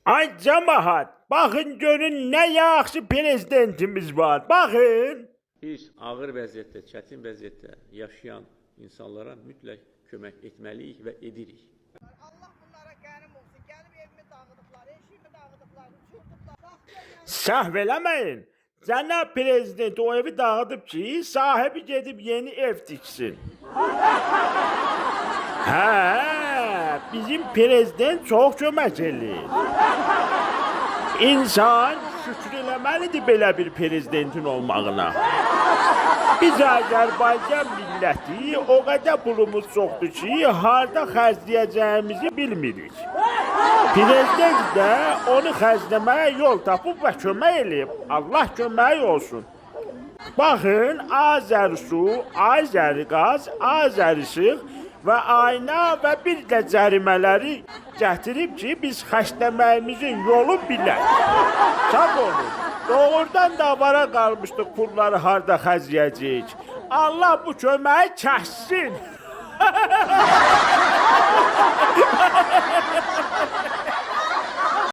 Ay cemaat, baxın görün nə yaxşı prezidentimiz var. Baxın. Biz ağır vəziyyətdə, çətin vəziyyətdə yaşayan insanlara mütləq kömək etməliyik və edirik. Allah bunlara qənim olsun. Gəlib evimi dağıdıblar, eşiyimi dağıdıblar, uçurdular. Səhv eləməyin. Cənab prezident o evi dağıdıb ki, sahibi gedib yeni ev tiksin. Hə, bizim prezident çox kömək eləyir. İnsan şükür eləməlidir belə bir prezidentin olmağına. Biz Azərbaycan milləti o qədər pulumuz çoxdur ki, harda xərcləyəcəyimizi bilmirik. Prezident də onu xərcləməyə yol tapıb və kömək eləyib. Allah köməyi olsun. Baxın, Azərsu, Azərqaz, Azərişıq və ayna və bir də cərimələri gətirib ki, biz xərcləməyimizin yolu bilək. Sağ olun. Doğrudan da avara qalmışdıq pulları harda xərcləyəcəyik. Allah bu köməyi kəssin.